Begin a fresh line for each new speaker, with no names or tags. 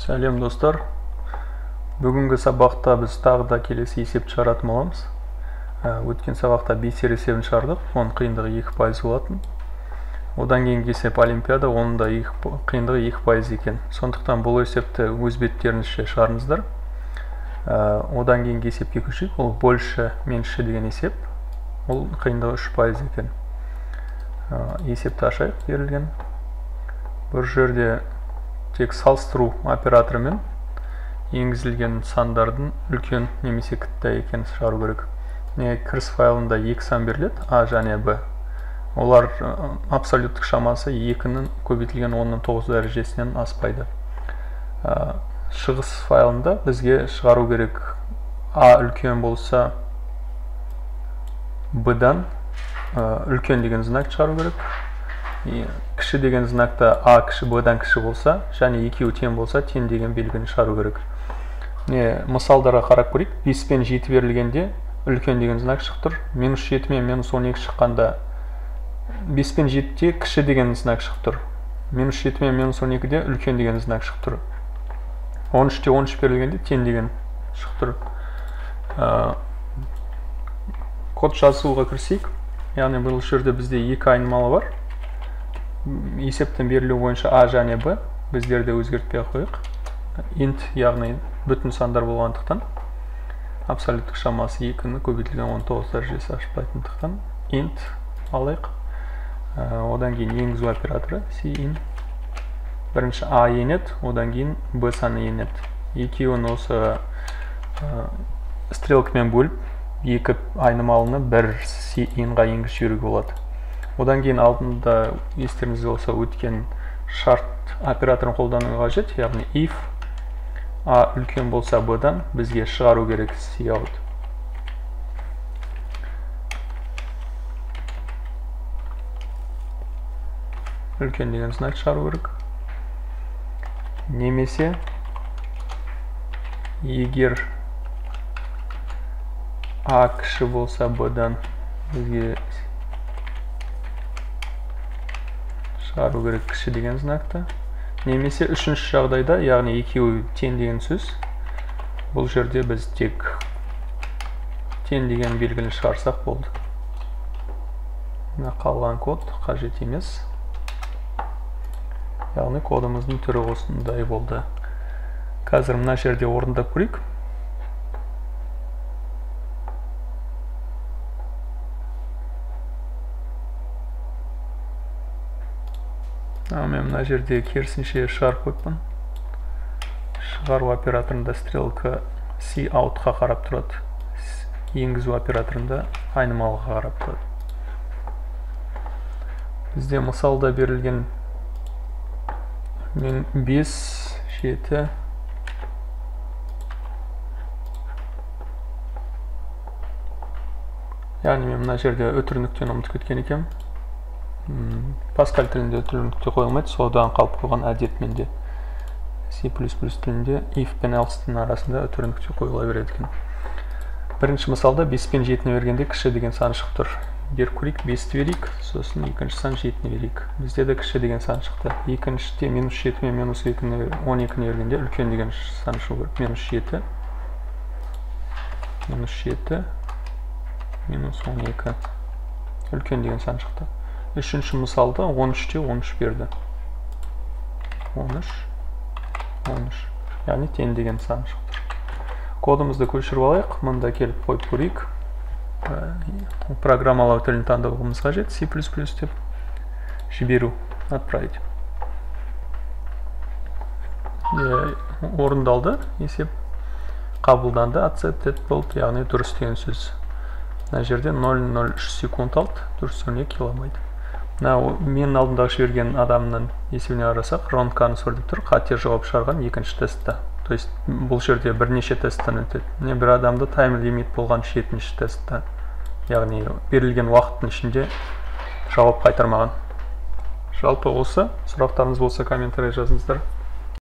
Сәлем достар. Бүгінгі сабақта біз тағы да келесі есепті шығаратын боламыз. Өткен сабақта 5 есебін шығардық. Оның қиындығы 2% болатын. Одан кейінгі есеп олимпиада, оның да қиындығы 2% екен. Сондықтан бұл есепті өз беттеріңізше шығарыңыздар. Одан кейінгі есепке көшейік. Ол больше, меньше деген есеп. Ол қиындығы 3% екен. Есепті ашайық берілген. Бұл жерде тек салыстыру операторымен енгізілген сандардың үлкен немесе кітті екенін шығару керек. Кіріс файлында 2 сан беріледі, А және Б. Олар абсолюттік шамасы 2-нің көбейтілген 10-ның 9 дәрежесінен аспайды. Шығыс файлында бізге шығару керек А үлкен болса Б-дан үлкен деген знак шығару керек. Кіші деген знакта А кіші Б-дан кіші болса, және екеуі тең болса, тең деген белгіні шығару керек. Мысалдарға қарап көрейік. 5 пен 7 берілгенде үлкен деген знак шығып тұр. Минус 7 мен минус 12 шыққанда 5 пен 7-те кіші деген знак шығып тұр. Минус 7 мен минус 12-де үлкен деген знак шығып тұр. 13-те 13 берілгенде тең деген шығып тұр. Код жазуға кірісейік. Яғни бұл жерде бізде екі айнымалы бар. Есептің берілуі бойынша А және Б, біздерде өзгертпей қойық. Int, яғни бүтін сандар болғандықтан, абсолюттік шамасы 2-ні көбейтілген 19 дәрежесі ашпайтындықтан int алайық. Одан кейін енгізу операторы cin. Бірінші А енеді, одан кейін Б саны енеді. Екеуін осы стрелкамен бөліп, екі айнымалыны бір cin-ға енгізіп жіберуге болады. Одан кейін алдында естеріңізде болса өткен шарт операторын қолдану қажет, яғни if А үлкен болса Б-дан бізге шығару керек cout. Үлкен деген знак шығару керек. Немесе егер А кіші болса Б-дан бізге шығару керек кіші деген знакты. Немесе үшінші жағдайда, яғни екеуі тең деген сөз, бұл жерде біз тек тең деген белгіні шығарсақ болды. Мына қалған код қажет емес. Яғни кодымыздың түрі осындай болды. Қазір мына жерде орындап көрейік. Мен мына жерде керісінше шығарып қойыппын. Шығару операторында стрелка cout-қа қарап тұрады. Енгізу операторында айнымалыға қарап тұрады. Бізде мысалда берілген мен 5, 7, яғни мен мына жерде үтір нүктені ұмытып кеткен екенмін. Паскаль тілінде үтір нүкте қойылмайды, содан қалып қойған әдет менде. C++ тілінде if пен else-тің арасында үтір нүкте қойыла береді екен. Бірінші мысалда 5 пен 7-ні бергенде кіші деген сан шығып тұр. Беріп көрейік, 5-ті берейік, сосын екінші сан 7-ні берейік. Бізде де кіші деген сан шықты. Екіншіде минус 7 мен минус 12-ні бергенде үлкен деген сан шығу керек. Минус 7, минус 7, минус 12 үлкен деген сан шықты. Үшінші мысалда 13-те 13 берді. 13, 13. Яғни тең деген сан шықты. Кодымызды көшіріп алайық. Мында келіп қойып көрейік. Программалау тілін таңдауымыз қажет. C++ деп жіберу, отправить. Орындалды есеп. Қабылданды, accepted болды, яғни дұрыс деген сөз. Мына жерде 0,03 секунд алды, 412 килобайт. Менің алдымдағы жіберген адамның есебіне қарасақ, wrong answer деп тұр, қате жауап шығарған екінші тестта. То есть бұл жерде бірнеше тесттен өтеді. Міне бір адамда time limit болған 7-ші тестта. Яғни берілген уақыттың ішінде жауап қайтармаған. Жалпы осы. Сұрақтарыңыз болса комментарий жазыңыздар.